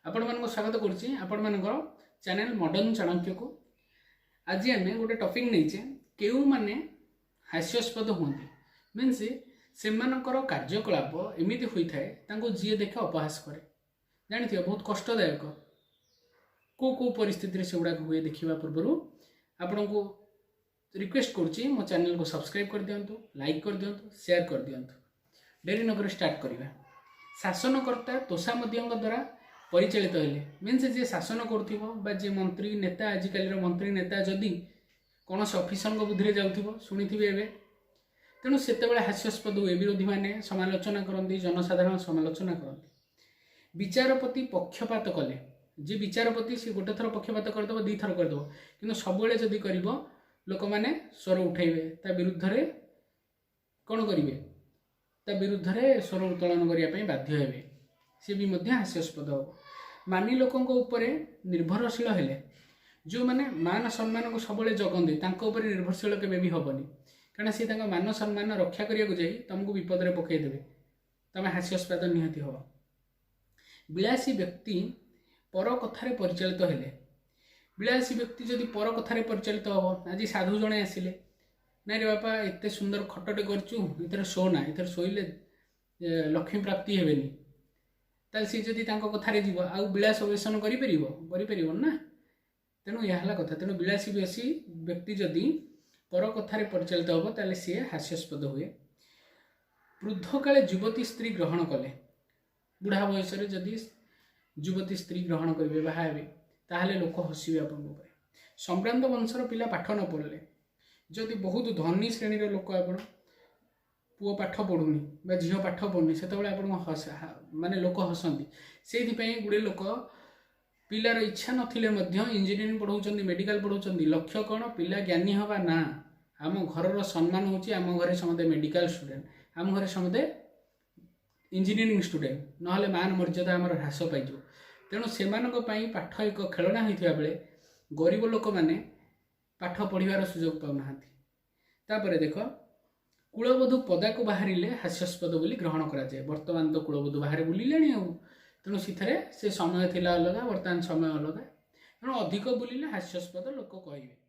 ଆପଣମାନଙ୍କୁ ସ୍ୱାଗତ କରୁଛି ଆପଣମାନଙ୍କର ଚ୍ୟାନେଲ୍ ମଡର୍ଣ୍ଣ ଚାଣକ୍ୟକୁ। ଆଜି ଆମେ ଗୋଟେ ଟପିକ୍ ନେଇଛେ, କେଉଁମାନେ ହାସ୍ୟାସ୍ପଦ ହୁଅନ୍ତି। ମିନ୍ସ ସେମାନଙ୍କର କାର୍ଯ୍ୟକଳାପ ଏମିତି ହୋଇଥାଏ, ତାଙ୍କୁ ଯିଏ ଦେଖେ ଅପହାସ କରେ। ଜାଣିଥିବ, ବହୁତ କଷ୍ଟଦାୟକ। କେଉଁ କେଉଁ ପରିସ୍ଥିତିରେ ସେଗୁଡ଼ାକ ହୁଏ, ଦେଖିବା ପୂର୍ବରୁ ଆପଣଙ୍କୁ ରିକ୍ୱେଷ୍ଟ କରୁଛି, ମୋ ଚ୍ୟାନେଲକୁ ସବସ୍କ୍ରାଇବ୍ କରିଦିଅନ୍ତୁ, ଲାଇକ୍ କରିଦିଅନ୍ତୁ, ସେୟାର କରିଦିଅନ୍ତୁ। ଡେରି ନକରି ଷ୍ଟାର୍ଟ କରିବା। ଶାସନକର୍ତ୍ତା ତୋଷାମଦୀୟଙ୍କ ଦ୍ୱାରା ପରିଚାଳିତ ହେଲେ, ମିନ୍ସ ଯିଏ ଶାସନ କରୁଥିବ ବା ଯିଏ ମନ୍ତ୍ରୀ ନେତା, ଆଜିକାଲିର ମନ୍ତ୍ରୀ ନେତା ଯଦି କୌଣସି ଅଫିସରଙ୍କ ବୁଦ୍ଧିରେ ଯାଉଥିବ, ଶୁଣିଥିବେ ଏବେ। ତେଣୁ ସେତେବେଳେ ହାସ୍ୟାସ୍ପଦ ହୁଏ। ବିରୋଧୀମାନେ ସମାଲୋଚନା କରନ୍ତି, ଜନସାଧାରଣ ସମାଲୋଚନା କରନ୍ତି। ବିଚାରପତି ପକ୍ଷପାତ କଲେ, ଯିଏ ବିଚାରପତି ସିଏ ଗୋଟେ ଥର ପକ୍ଷପାତ କରିଦେବ, ଦୁଇଥର କରିଦେବ, କିନ୍ତୁ ସବୁବେଳେ ଯଦି କରିବ, ଲୋକମାନେ ସ୍ୱର ଉଠେଇବେ ତା ବିରୁଦ୍ଧରେ। କ'ଣ କରିବେ? ତା ବିରୁଦ୍ଧରେ ସ୍ୱର ଉତ୍ତୋଳନ କରିବା ପାଇଁ ବାଧ୍ୟ ହେବେ। ସେ ବି ମଧ୍ୟ ହାସ୍ୟାସ୍ପଦ ହେବ। ମାନି ଲୋକଙ୍କ ଉପରେ ନିର୍ଭରଶୀଳ ହେଲେ, ଯେଉଁମାନେ ମାନ ସମ୍ମାନକୁ ସବୁବେଳେ ଜଗନ୍ତି, ତାଙ୍କ ଉପରେ ନିର୍ଭରଶୀଳ କେବେ ବି ହେବନି। କାରଣ ସିଏ ତାଙ୍କ ମାନ ସମ୍ମାନ ରକ୍ଷା କରିବାକୁ ଯାଇ ତୁମକୁ ବିପଦରେ ପକାଇଦେବେ। ତୁମେ ହାସ୍ୟାସ୍ପଦ ନିହାତି ହେବ। ବିଳାସୀ ବ୍ୟକ୍ତି ପର କଥାରେ ପରିଚାଳିତ ହେଲେ, ବିଳାସୀ ବ୍ୟକ୍ତି ଯଦି ପର କଥାରେ ପରିଚାଳିତ ହେବ, ଆଜି ସାଧୁ ଜଣେ ଆସିଲେ, "ନାଇଁ ରେ ବାପା, ଏତେ ସୁନ୍ଦର ଖଟଟେ କରିଛୁ, ଏଥିରେ ଶୋନା, ଏଥିରେ ଶୋଇଲେ ଲକ୍ଷ୍ମୀ ପ୍ରାପ୍ତି ହେବେନି।" ତାହେଲେ ସିଏ ଯଦି ତାଙ୍କ କଥାରେ ଯିବ, ଆଉ ବିଳାସ ବ୍ୟସନ କରିପାରିବ? କରିପାରିବ ନା। ତେଣୁ ଏହା ହେଲା କଥା। ତେଣୁ ବିଳାସୀ ବେଶୀ ବ୍ୟକ୍ତି ଯଦି ପର କଥାରେ ପରିଚାଳିତ ହେବ, ତାହେଲେ ସିଏ ହାସ୍ୟାସ୍ପଦ ହୁଏ। ବୃଦ୍ଧକାଳେ ଯୁବତୀ ସ୍ତ୍ରୀ ଗ୍ରହଣ କଲେ, ବୁଢ଼ା ବୟସରେ ଯଦି ଯୁବତୀ ସ୍ତ୍ରୀ ଗ୍ରହଣ କରିବେ, ବାହା ହେବେ, ତାହେଲେ ଲୋକ ହସିବେ ଆପଣଙ୍କ ଉପରେ। ସମ୍ଭ୍ରାନ୍ତ ବଂଶର ପିଲା ପାଠ ନ ପଢ଼ିଲେ, ଯଦି ବହୁତ ଧନୀ ଶ୍ରେଣୀର ଲୋକ ଆପଣ, ପୁଅ ପାଠ ପଢ଼ୁନି ବା ଝିଅ ପାଠ ପଢ଼ୁନି, ସେତେବେଳେ ଆପଣଙ୍କ ହସ ମାନେ ଲୋକ ହସନ୍ତି। ସେଇଥିପାଇଁ ଗୁଡ଼ିଏ ଲୋକ ପିଲାର ଇଚ୍ଛା ନଥିଲେ ମଧ୍ୟ ଇଞ୍ଜିନିୟରିଂ ପଢ଼ାଉଛନ୍ତି, ମେଡ଼ିକାଲ ପଢ଼ାଉଛନ୍ତି। ଲକ୍ଷ୍ୟ କ'ଣ? ପିଲା ଜ୍ଞାନୀ ହେବା ନା, ଆମ ଘରର ସମ୍ମାନ ହେଉଛି ଆମ ଘରେ ସମସ୍ତେ ମେଡ଼ିକାଲ ଷ୍ଟୁଡେଣ୍ଟ, ଆମ ଘରେ ସମସ୍ତେ ଇଞ୍ଜିନିୟରିଂ ଷ୍ଟୁଡେଣ୍ଟ, ନହେଲେ ମାନ ମର୍ଯ୍ୟାଦା ଆମର ହ୍ରାସ ପାଇଯିବ। ତେଣୁ ସେମାନଙ୍କ ପାଇଁ ପାଠ ଏକ ଖେଳଣା ହୋଇଥିବା ବେଳେ ଗରିବ ଲୋକମାନେ ପାଠ ପଢ଼ିବାର ସୁଯୋଗ ପାଉନାହାନ୍ତି। ତାପରେ ଦେଖ, କୁଳବଧୂ ପଦାକୁ ବାହାରିଲେ ହାସ୍ୟାସ୍ପଦ ବୋଲି ଗ୍ରହଣ କରାଯାଏ। ବର୍ତ୍ତମାନ ତ କୁଳବଧୂ ବାହାରେ ବୁଲିଲେଣି ଆଉ। ତେଣୁ ସେଥିରେ ସେ ସମୟ ଥିଲା ଅଲଗା, ବର୍ତ୍ତମାନ ସମୟ ଅଲଗା। ତେଣୁ ଅଧିକ ବୁଲିଲେ ହାସ୍ୟାସ୍ପଦ ଲୋକ କହିବେ।